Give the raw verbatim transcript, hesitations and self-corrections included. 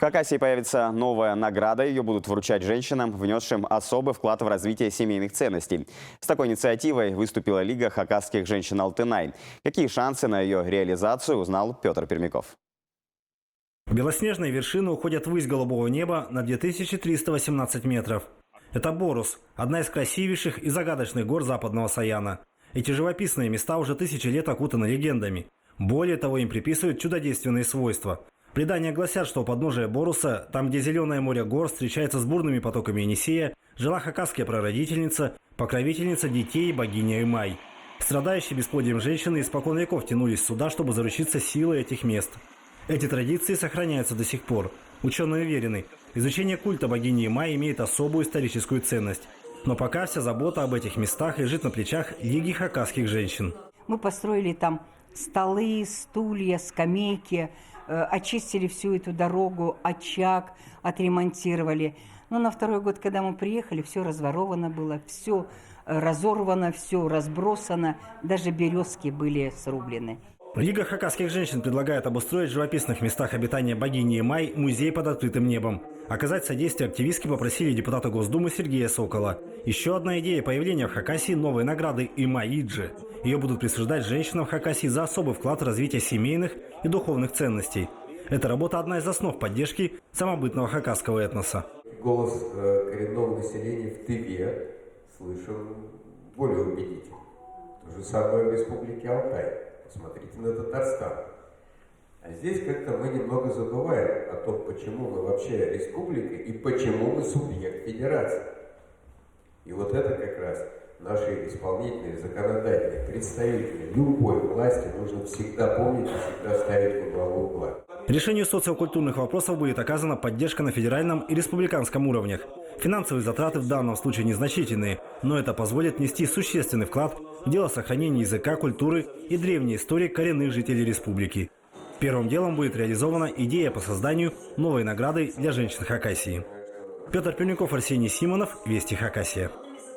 В Хакасии появится новая награда. Ее будут вручать женщинам, внесшим особый вклад в развитие семейных ценностей. С такой инициативой выступила Лига хакасских женщин «Алтын ай». Какие шансы на ее реализацию, узнал Пётр Пермяков. Белоснежные вершины уходят ввысь голубого неба на две тысячи триста восемнадцать метров. Это Борус, одна из красивейших и загадочных гор Западного Саяна. Эти живописные места уже тысячи лет окутаны легендами. Более того, им приписывают чудодейственные свойства. Предания гласят, что у подножия Боруса, там, где зелёное море гор встречается с бурными потоками Енисея, жила хакасская прародительница, покровительница детей, богиня Имай. Страдающие бесплодием женщины испокон веков тянулись сюда, чтобы заручиться силой этих мест. Эти традиции сохраняются до сих пор. Учёные уверены, изучение культа богини Имай имеет особую историческую ценность. Но пока вся забота об этих местах лежит на плечах Лиги хакасских женщин. Мы построили там столы, стулья, скамейки, э, очистили всю эту дорогу, очаг отремонтировали. Но на второй год, когда мы приехали, всё разворовано было, всё, э, разорвано, всё разбросано, даже берёзки были срублены. Лига хакасских женщин предлагает обустроить в живописных местах обитания богини Имай музей под открытым небом. Оказать содействие активистки попросили депутата Госдумы Сергея Сокола. Ещё одна идея — появление в Хакасии новой награды Имай-Иджи. Её будут присуждать женщинам Хакасии за особый вклад в развитие семейных и духовных ценностей. Эта работа — одна из основ поддержки самобытного хакасского этноса. Голос, э, коренного населения в Тыве слышен более убедительно. То же самое в Республике Алтай. Посмотрите на Татарстан. А здесь как-то мы немного забываем о том, почему мы вообще республика и почему мы субъект федерации. И вот это как раз наши исполнительные, законодательные представители любой власти нужно всегда помнить и всегда ставить во главу угла. Решению социокультурных вопросов будет оказана поддержка на федеральном и республиканском уровнях. Финансовые затраты в данном случае незначительные, но это позволит внести существенный вклад в дело сохранения языка, культуры и древней истории коренных жителей республики. Первым делом будет реализована идея по созданию новой награды для женщин Хакасии. Пётр Пермяков, Арсений Симонов, «Вести Хакасия».